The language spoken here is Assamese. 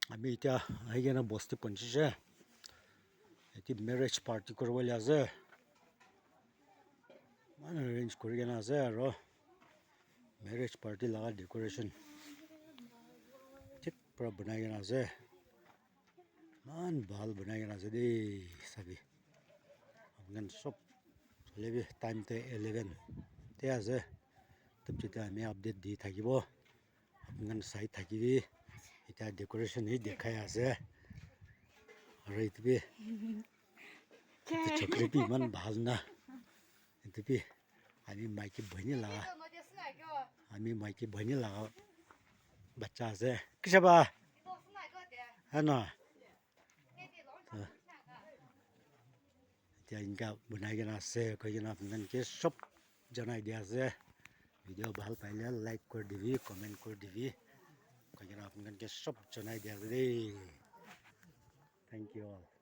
আমি এতিয়া আহি কিনে বস্তি পਹੁঞ্চিছে। এতিয়া মেৰেজ পাৰ্টি কৰিবলৈ আছে। ইমান এৰেঞ্জ কৰি কিনে আছে আৰু মেৰেজ পাৰ্টি লগা ডেক'ৰেশ্যন ঠিক পূৰা বনাই কিনে আছে। ইমান ভাল বনাই কিনে আছে দেই। চাবি আপোনাৰ চব হ'লে। টাইমটো 11 তে আছে। তাৰপিছতে আমি আপডেট দি থাকিব, আপোনাৰ চাই থাকিবি। এতিয়া ডেক'ৰেশ্যন দেখাই আছে আৰু এইটো বি চকৰি বি ইমান ভাল না। এইটো বি আমি মাইকী বহিনী লগা, আমি মাইকী বহিনী লগা বাচ্চা আছে কিসবা হ্যাঁ ন। এতিয়া এনেকা বনাই কিনে আছে কৈ কিনে আপোনালোকে চব জনাই দিয়া আছে। ভিডিঅ' ভাল পাইলে লাইক কৰি দিবি, কমেণ্ট কৰি দিবি কৈ কিনে আপোনালোকে চব জনাই দিয়া আছে দেই। Thank you all.